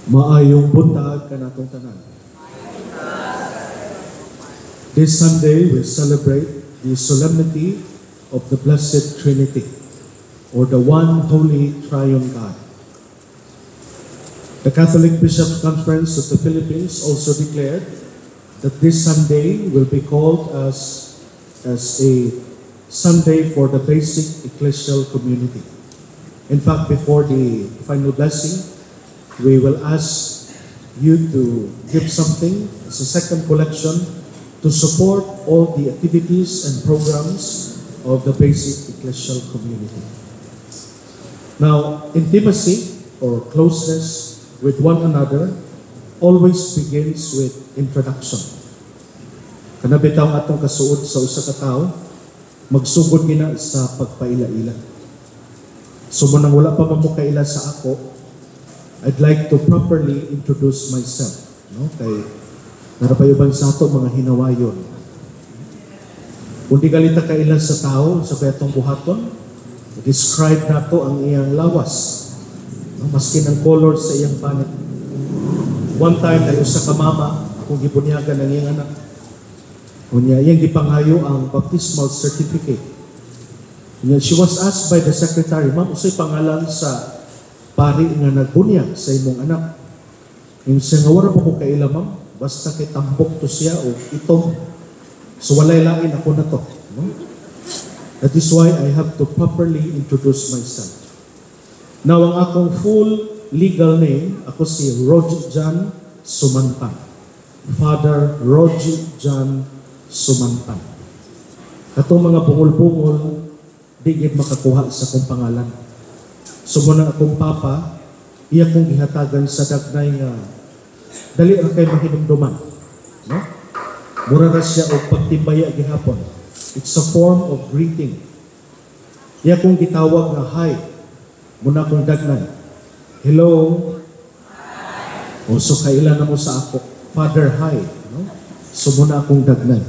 Maayong buntag kanatong tanan. This Sunday we celebrate the solemnity of the Blessed Trinity, or the one holy triune God. The Catholic Bishops' Conference of the Philippines also declared that this Sunday will be called as a Sunday for the basic ecclesial community. In fact, before the final blessing, we will ask you to give something as a second collection to support all the activities and programs of the basic ecclesial community. Now, intimacy or closeness with one another always begins with introduction. Kana bitaw atong kasuod sa usa ka tawo, magsugod gina sa pagpaila-ila. So mao nang wala pa man mo kaila sa ako, I'd like to properly introduce myself, no? Kay naa ra bay uban sa ato mga hinawayon. Kung di gani ta kaila sa tao, sa atong buhaton, describe nato ang iyang lawas, no? Maskin ang color sa iyang panit. One time, ay usa ka mama, akong gibunyagan ang iyang anak. Unya, iyang gipangayo ang baptismal certificate. Unya, she was asked by the secretary, "Ma'am, unsay pangalan sa pari nga nagbunyag sa imong anak?" Ingon siya nga, "Wala pa ko kaila, ma'am. Basta kay tambok to siya o itom. So walay lain, ako na to." No? That is why I have to properly introduce myself. Now, ang akong full legal name, ako si Roger John Sumanpan. Father Roger John Sumanpan. Katong mga bungol-bungol, di gid makakuha sa akong pangalan. So mao na akong papa, iya kong gihatagan sa dagnay nga dali ra kay mahinumduman. No? Mura ra siya og pagtimbaya gihapon. It's a form of greeting. Iya kong gitawag nga "Hi." Mao na akong dagnay. Hello. O so kaila na mo sa ako. Father Hi. No? So mao na akong dagnay.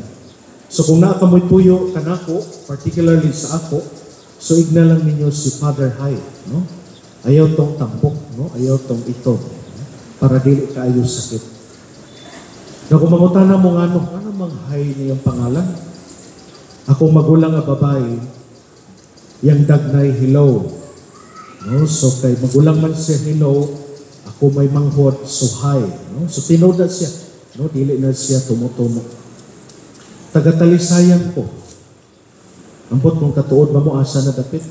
So kung naa kamoy tuyo kanako, particularly sa ako, so igna lang ninyo si Father Hi, no? Ayaw tong tambok, no? Ayaw tong ito, no? Para dili kaayo sakit. Na kung mangutana mo ngano, ano mang Hi niyang pangalan? Akong magulang nga babae, yang dagnay "Hello." No? So kay magulang man siya "Hello," ako may manghod, so "Hi." No? So tinuod na siya. No? Dili na siya tumutumo. Taga-Talisayan ko. Ambot kung katuod ba mo asa na dapit.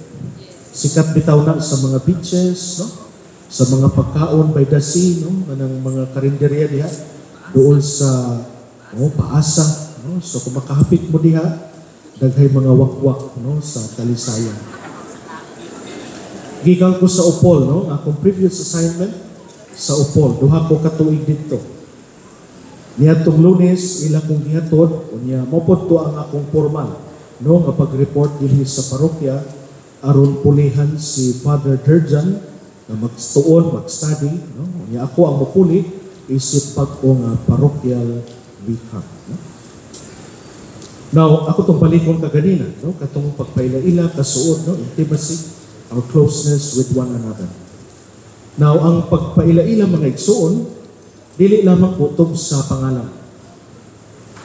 Sikat bitaw na sa mga beaches, no? Sa mga pagkaon by the sea, no? Kanang mga karinderya diha doon sa, oh, Paasa, no? So kung makahapit mo diha, daghay mga wakwak, no, sa Talisayan. Gikan ko sa Opol, no? Akong previous assignment sa Opol, duha ko ka tuig didto. Niadtong Lunes, ila kong gihatod, unya mao pod to ang akong formal, no, nga pag-report dinhi sa parokya aron pulihan si Father Derjan na magtuon, mag-study, no? Unya ako ang mopuli isip bag-o nga parochial vicar, no? Now, ako tong balikon kaganina, no? Katong pagpaila-ila, kasuod, no? Intimacy, our closeness with one another. Now, ang pagpaila-ila, mga igsuon, dili lamang kutob sa pangalan.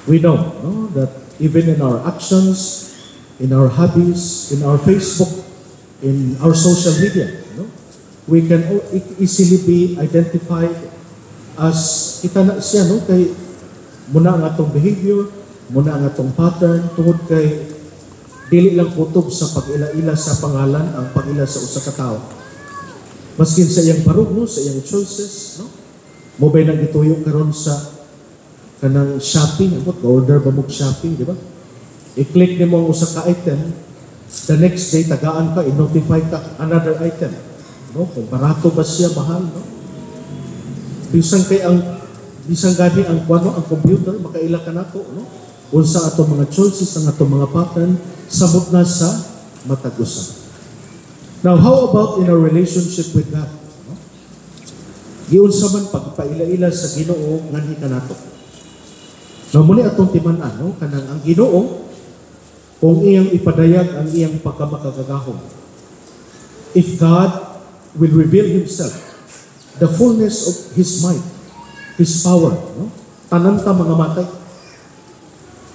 We know, no, that even in our actions, in our hobbies, in our Facebook, in our social media, no, we can easily be identified as kita na siya, no, kay mao na ang atong behavior, mao na ang atong pattern, tungod kay dili lang kutob sa pag-ila-ila sa pangalan ang pag-ila sa usa ka tawo. Maskin sa iyang barog, no, sa iyang choices, no? Mao bay nang gituyo karon sa kanang shopping, ambot order ba mo shopping, di ba? I-click nimo ang usa ka item, the next day tagaan ka, i-notify ka another item. No, kung barato ba siya, mahal, no? Bisan kay ang bisan gani ang kuano, ang computer makaila ka nato, no? Unsa atong mga choices, ang atong mga pattern samot na sa matag usa. Now, how about in our relationship with God? No? Giunsa man pagpaila-ila sa Ginoo nganhi kanato? Now, mao ni atong timan-an, no? Kanang ang Ginoo kung iyang ipadayag ang iyang pagkamakagagahom. If God will reveal Himself the fullness of His might, His power. No? Tanan ta mga matay.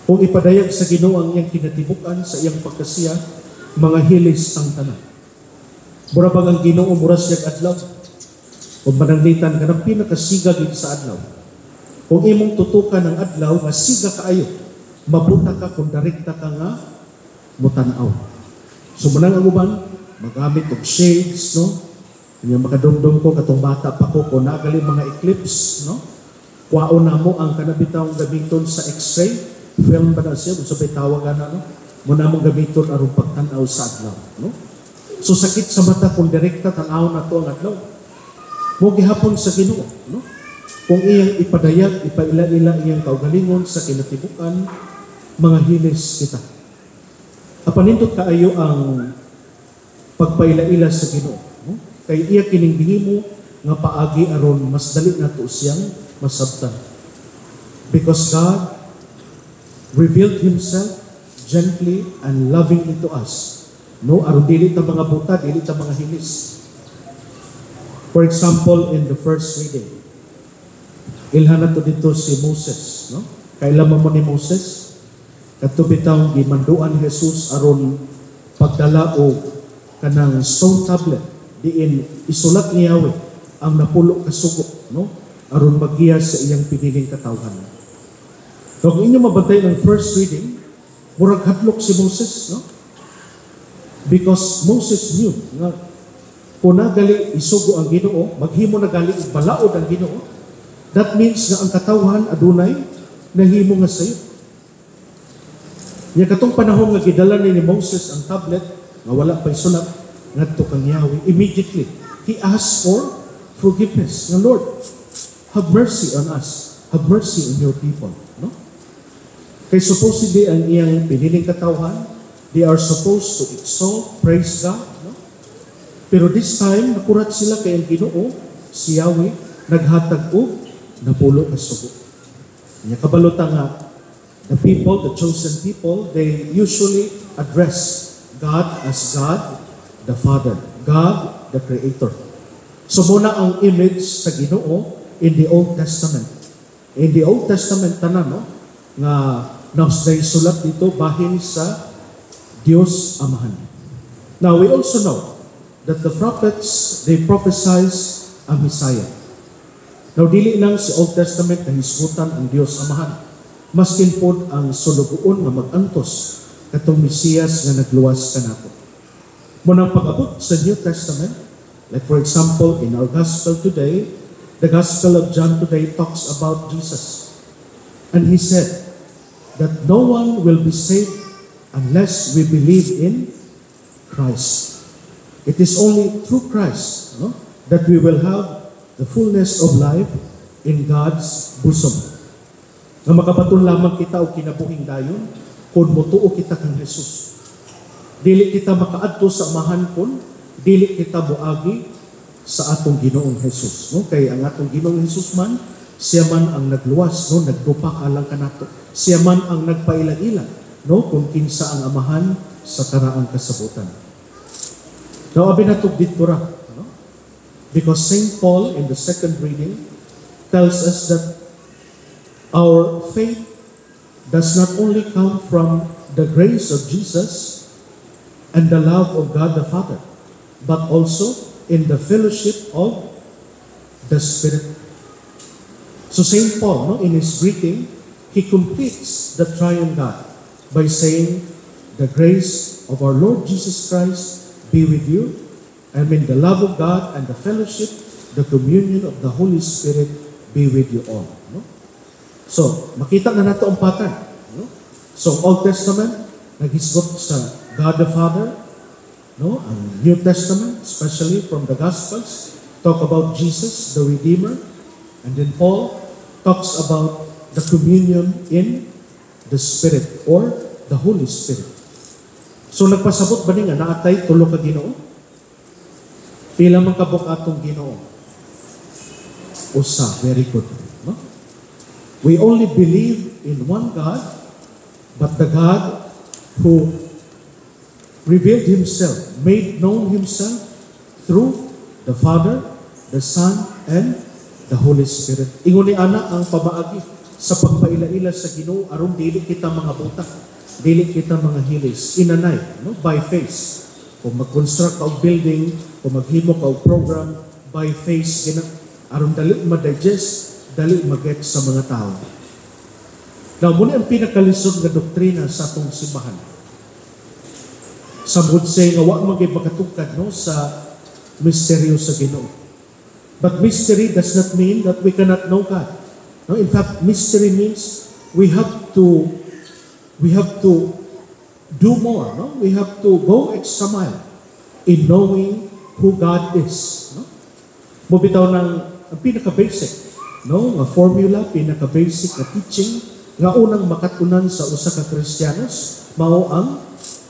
Kung ipadayag sa Ginoo ang iyang kinatibuk-an sa iyang pagkasiya, mga hilis ang tanan. Mura bang ang Ginoo mura siya adlaw? Kung mananglitan ka ng pinakasiga gid sa adlaw. Kung imong tutukan ang adlaw nga siga kaayo, mabuta ka kung direkta ka nga mutanaw. So manang ang uban, magamit og shades, no? Kanya makadumdum ko katong bata pa ko kung nagali mga eclipse, no? Kwaon na mo ang kanabitawng gamiton sa X-ray, film ba na siya, unsa bay tawagan na, no? Muna mong gamiton aron pagtan-aw sa adlaw, no? So sakit sa mata kung direkta tan-aw na to ang adlaw. Mo gihapon sa Ginoo, no? Kung iyang ipadayag, ipaila-ila iyang kaugalingon sa kinatibukan, mga hilis kita. Apan nindot kaayo ang pagpaila-ila sa Ginoo, no? Kay iya kining gihimo nga paagi aron mas dali nato siyang masabtan. Because God revealed Himself gently and lovingly to us. No, aron dili ta mga buta, dili ta mga hilis. For example, in the first reading, ilhan nato dito si Moses, no? Kaila mo ni Moses? Kadto bitawng gimanduan Jesus aron pagdala og kanang stone tablet diin isulat ni Yahweh ang napulo ka sugo, no? Aron maggiya sa iyang piniling katawhan. So, kung inyo mabantay ng first reading, murag hadlok si Moses, no? Because Moses knew nga kung nagali isugo ang Ginoo, maghimo na gali og balaod ang Ginoo, that means nga ang katawhan adunay nahimo nga sayo. Nya katong panahon nga gidala ni Moses ang tablet nga wala pa'y sulat ngadto kang Yahweh, immediately he asked for forgiveness. Nga, "Lord, have mercy on us. Have mercy on your people." No? Kay supposedly ang iyang piniling katawhan, they are supposed to exalt, praise God. No? Pero this time, nakurat sila kay ang Ginoo, si Yahweh, naghatag og napulo ka sugo. Nya kabalo ta nga the people, the chosen people, they usually address God as God the Father, God the Creator. So muna ang image sa Ginoo in the Old Testament. In the Old Testament tanan, no, nga nausday sulat dito bahin sa Dios Amahan. Now we also know that the prophets, they prophesize a Messiah. Now dili lang si Old Testament na hisgutan ang Dios Amahan. Maskin pod ang sulugoon nga mag-antos katong Mesiyas nga nagluwas kanato. Munang pag-abot sa New Testament, like for example in our Gospel today, the Gospel of John today talks about Jesus. And he said that no one will be saved unless we believe in Christ. It is only through Christ, no, that we will have the fullness of life in God's bosom. Nga makabaton lamang kita og kinabuhing dayon kung motuo kita kang Jesus. Dili kita makaadto sa Amahan kun dili kita moagi sa atong Ginoong Jesus, no? Kay ang atong Ginoong Jesus man, siya man ang nagluwas, no, nagdupa alang kanato. Siya man ang nagpaila-ila, no, kung kinsa ang Amahan sa karaang kasabutan. Now, abi nato dito ra, no? Because St. Paul in the second reading tells us that our faith does not only come from the grace of Jesus and the love of God the Father, but also in the fellowship of the Spirit. So St. Paul, no, in his greeting, he completes the triune God by saying, "The grace of our Lord Jesus Christ be with you." I mean, the love of God and the fellowship, the communion of the Holy Spirit be with you all. No? So, makita na nato ang pattern. No? So, Old Testament, naghisgot sa God the Father. No? Ang New Testament, especially from the Gospels, talk about Jesus, the Redeemer. And then Paul talks about the communion in the Spirit or the Holy Spirit. So nagpasabot ba ni nga naatay tulo ka Ginoo? Pila man kabuk atong Ginoo? Usa, very good. No? We only believe in one God, but the God who revealed Himself, made known Himself through the Father, the Son, and the Holy Spirit. Ingon ni ana ang pamaagi sa pagpaila-ila sa Ginoo aron dili kita mga buta, dili kita mga hilis. Inanay, no? By phase. Kung mag-construct ka og building, kung maghimo ka og program, by phase gina aron dali ma-digest, dali ma-get sa mga tao. Now, mao ni ang pinakalisod nga doktrina sa atong simbahan. Some would say nga wa man gyud makatugkad, no, sa misteryo sa Ginoo. But mystery does not mean that we cannot know God. No, in fact, mystery means we have to do more, no? We have to go extra mile in knowing who God is, no? Mao bitaw ng ang pinaka-basic, no, nga formula, pinaka-basic na teaching nga unang makatunan sa usa ka Kristiyanos mao ang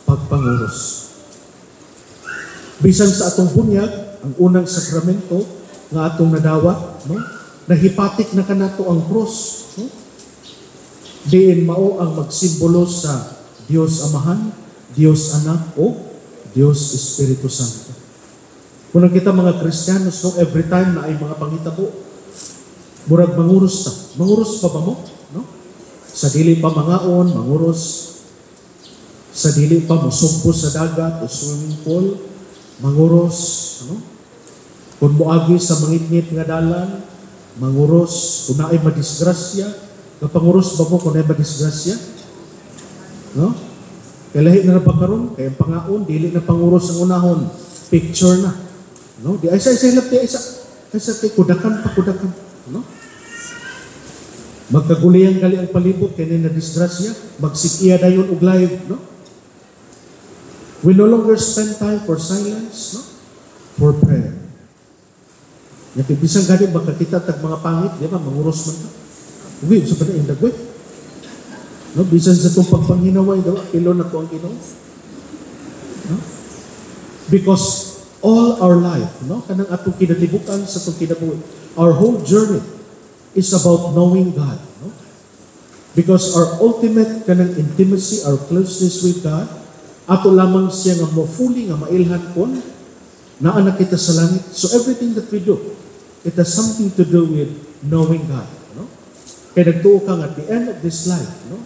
pagpanguros. Bisan sa atong bunyag, ang unang sakramento nga atong nadawat, no? Nahipatik na kanato ang cross, no? Diin mao ang magsimbolo sa Dios Amahan, Dios Anak o Dios Espiritu Santo. Kung kita mga Kristiyanos, no, every time na ay mga panghitabo, murag manguros ta. Manguros pa ba mo? No? Sa dili pa mangaon, manguros. Sa dili pa mosugpo sa dagat o swimming pool, manguros. Ano? Kung moagi sa mangitngit nga dalan, manguros. Kung naay madisgrasya, kapanguros ba mo kung naay madisgrasya? No? Kay lahi na ba karon? Kay ang pangaon, dili na panguros ang unahon. Picture na. No? Di ay sa isa di ay sa ay sa kay kudakan pa kudakan, no? Magkagulian gali ang palibot kay na disgrasya, magsikiya dayon og live, no? We no longer spend time for silence, no? For prayer. Nya kay bisan gani makakita tag mga pangit, di ba? Manguros man ka. Uwi, sa pa na indagway. No, bisan sa itong pagpanghinaway, daw, pilo na ko ang Ginoo. No? Because all our life, no, kanang atong kinatibukan sa atong kinabuhi, our whole journey is about knowing God, no? Because our ultimate kanang intimacy, our closeness with God, ato lamang siya nga mo fully nga mailhan kon naa na kita sa langit. So everything that we do, it has something to do with knowing God, no? Kaya nagtuo ka nga at the end of this life, no?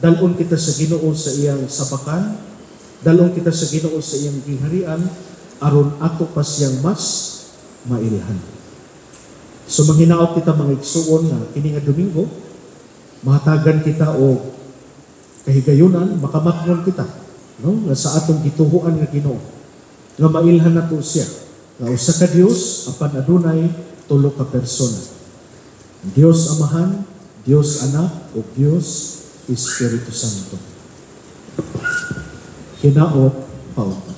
Dalon kita sa Ginoo sa iyang sabakan, dalon kita sa Ginoo sa iyang giharian, aron ato pa siyang mas mailhan. So manghinaot kita, mga igsuon, nga kini nga Domingo, mahatagan kita og kahigayunan, makamatngon kita, no, nga sa atong gituhuan nga Ginoo, nga mailhan nato siya, nga usa ka Dios apan adunay tulo ka persona. Dios Amahan, Dios Anak ug Dios Espiritu Santo. Hinaot paugma.